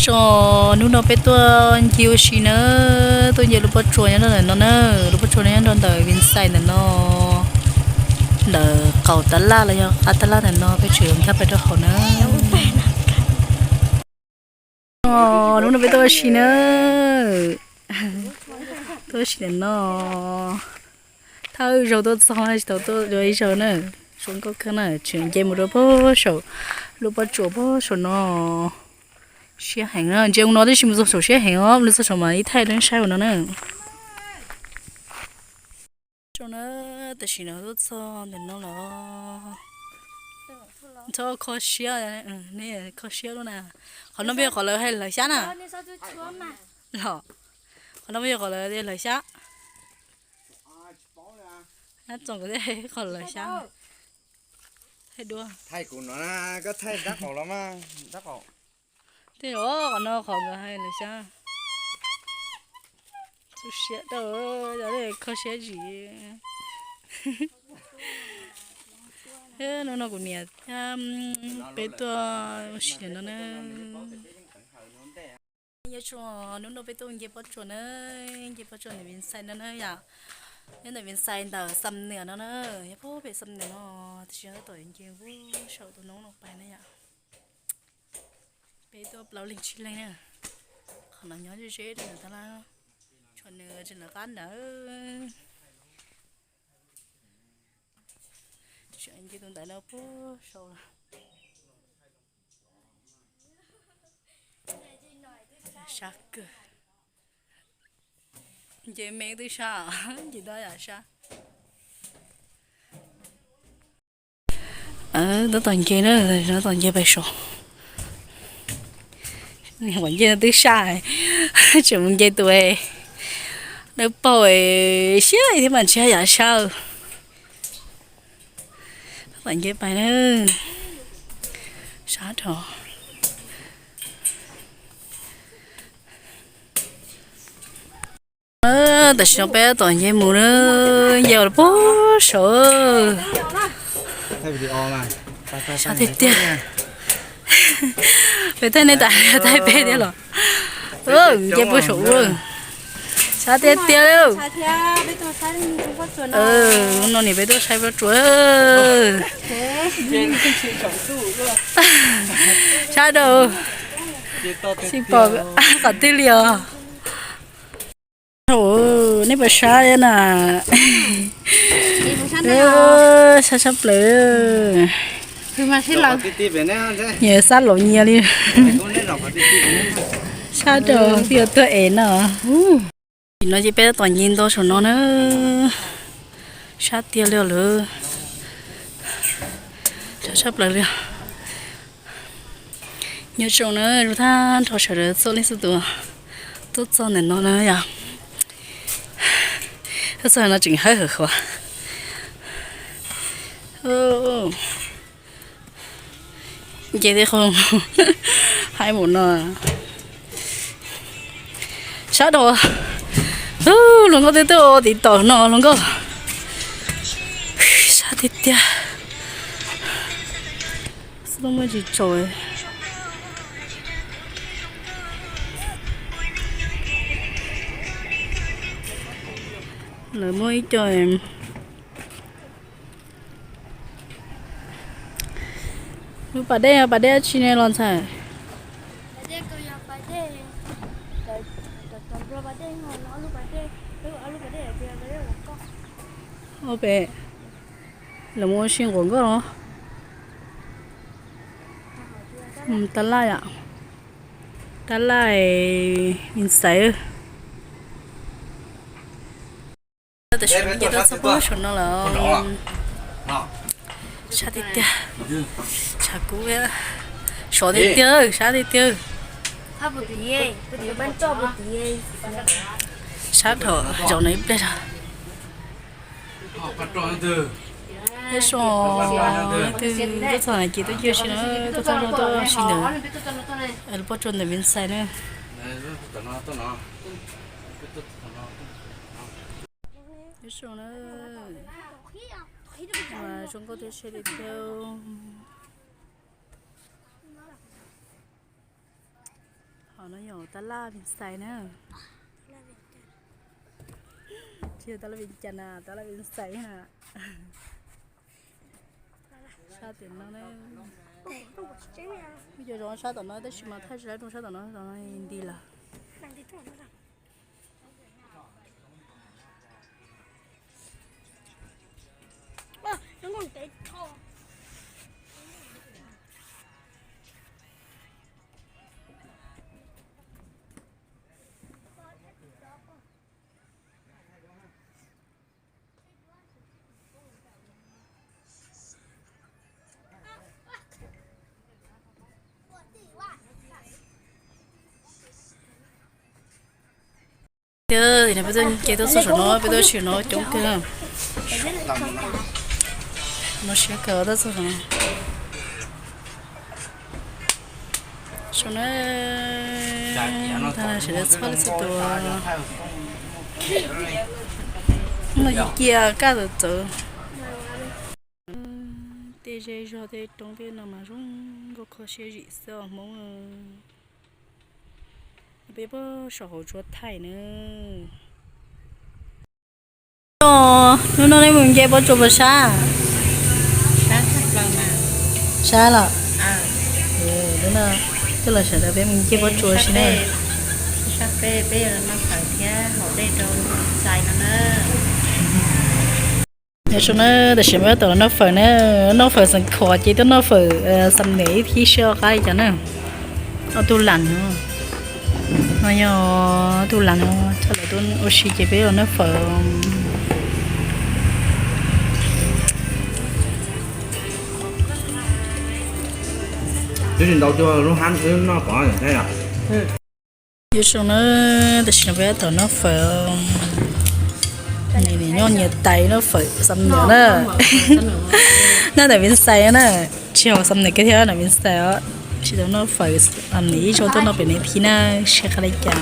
Tso, hnub no peb tuaj ncig ua si na, tuaj ncig lub pob tsuas nyob rau ntawm no na, lub pob tsuas no nyob rau ntawm Vias Xais ntawm no, ntawm qaum tab laj los yog qab tab laj ntawm no, peb tseem yuav nkag pais rau hauv na. Hnub no peb tuaj ua si na, tuaj ua si ntawm no. Thawj zaug tuaj txog tsis tau tuaj dua ib zaug na, zoo nkauj kawg na, tseem nce mus rau puag saum lub pob tsuas puag saum no. Siab heev na, ntsia mus no tib si mus txog saum siab heev os, mus txog saum mas ib thaij rau saib ua no na. Zoo na, tam sim no tuaj txog ntawm no lawm. Txhob kho siab, nej kho siab lub na. Qhov no peb yog qhov lawv hais hlawv xyab na. Los, qhov no peb yog qhov lawv tias hlawv xyab. Ab txoos kuv thiaj qhov lawv xyab. Thaij duab. Thaij kuv no na, koj thaij rab qaum los mas, rab qaum. Tej zaum qhov no qhov nkawd hais lawv xyab. Txhua siab rau, yog kho siab zim. Hnub no kuv niam thiab peb tuaj ua si no na. Nyob zoo, hnub no peb tuaj nce pob tsuas na, nce pob tsuas ntawm Vias Xais no na yom. Nyob ntawm Vias Xais ntawm Xam Nuas no na, nyob puag pem Xam Nuas no, tiam sis tab tom nce puag saum tus noob no pais na yom. Peb tuaj plaub leeg tsib leeg na, qhov no nyob ze ze rau ntawm tab laj, tshuav nws tsis lawv qab ntawd. Nce tus ntawd no puag saud lawm. Sab kawg. Nce me twb sab, nce tau yam sab. Tab tom nce na, tab tom nce pais saud. Ua nce twb sab, tseem mus nce tus dawb paug siab thiab mas ntshe yam sab. Tab tom nce pais na, sab dhau. Tam sim no peb tab tom nce mus na, nce ua puag saud. Sab tiag tiag. Peb thaij nej tas thaij peb thiab los. Nce puag saud ua. Sab tiag tiag li. No niam peb tuaj saib pob tsuas. Sab dhau. Tsis pom qhov twg li os. Nej puas sab na? Sab sab plaws. Nyias sab laus nyias li. Sab dhau, twb yuav tuag es no. Tam sim no ces peb tab tom nce nto saum no na. Sab tiag li lawm. Sab sab plaws li. Nyob zoo na, zoo tag nrho sawv daws txhua leej txhua tus tuaj txog ntawm no na yom. Tuaj txog no tseem hawb hawm qhuav. Nce tej qhov haib npaum no. Sab dhau. Hluas nkauj twb tuaj tiv taum no hluas nkauj. Sab tiag tiag. Xub muaj tsis tsaus. Lawv muaj ib co lub pas dej, pas dej dab tsi ne los ntxhais? Ua pem lawv mus ua si nquas nkauj los? Tab laj yom, tab laj Vias Xais. Tam sim no ces tuaj txog puag saum no lawm. Sab tiag tiag. Tshav kub, sov tiag tiag, sab tiag tiag. Sab dhau, zaum no ib pliag zog. Nyob zoo, leej twg tuaj txog no ces tuaj ncig ua si na, tuaj txog no tuaj ua si ntawm lub pob tsuas ntawm Vias Xais na. Nyob zoo na, zoo nkauj tiag tiag li thiab. No yog tab laj Vias Xais na. Tsis yog tab laj Vias Cas na, tab laj Vias Xais na. Sab tim no, muaj cov zoo sab tom no tab sis mas thaij tsis tau zoo sab tom no, tom no nti lawm. Peb tuaj nce tuaj txog saum no, peb tuaj saum no coob kawg. No siab kawg tuaj txog saum no. Saum no, sawv daws txhua leej txhua tus, no cia kaj txawv txawv. Tej zej zog tej roob tej no mas zoo nkauj kho siab zim xwb os Hmoob. Peb puag saum hauv tsua thaij na. Hnub no nej mus nce pob tsuas puas sab? Sab los? Hnub no coj los sawv daws peb mus nce pob tsuas si na. Nyob zoo na, tam sim no peb tau los noj fawm na, noj fawm xeem khuam ces tuaj noj fawm xam niam ib thib seb qab li cas na. Ob tug lam no, no yog ob tug lam no, coj lawv tuaj ua si ces peb los noj fawm. Twb tsis ntau cuag lub hab wb noj pov thiab yom. Nyob zoo na, tam sim no peb tau noj fawm, nyias noj nyias tais noj fawm xam niam na. Noj ntawm Vias Xais na, tsis haum xam niam kiag thiab ntawm Vias Xais os. Tsis tau noj fawm xam niam ib zaug tuaj noj pem no thib na, seb qab li cas.